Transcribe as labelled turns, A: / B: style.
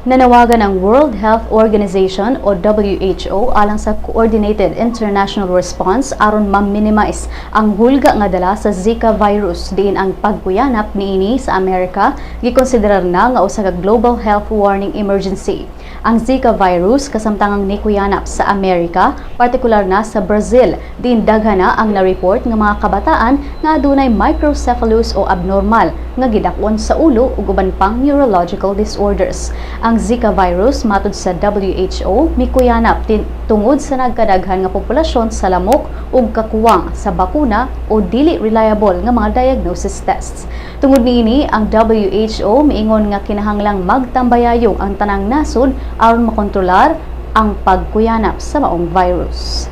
A: Nanawagan ang World Health Organization o WHO alang sa Coordinated International Response aron ma-minimize ang hulga nga dala sa Zika virus, diin ang pagkuyanap niini sa Amerika gikonsiderar na nga usa ka global health warning emergency. Ang Zika virus kasamtangang nikuyanap sa Amerika, partikular na sa Brazil, diin daghan na ang na-report nga mga kabataan nga adunay microcephalus o abnormal nga gidak-on sa ulo ug uban pang neurological disorders. Ang Zika virus, matud sa WHO, mikuyanap tungod sa nagkadaghan nga populasyon sa lamok ug kakuwang sa bakuna o dili reliable nga mga diagnosis tests. Tungod niini, ang WHO miingon nga kinahanglang magtambayayong ang tanang nasod aron makontrolar ang pagkuyanap sa maong virus.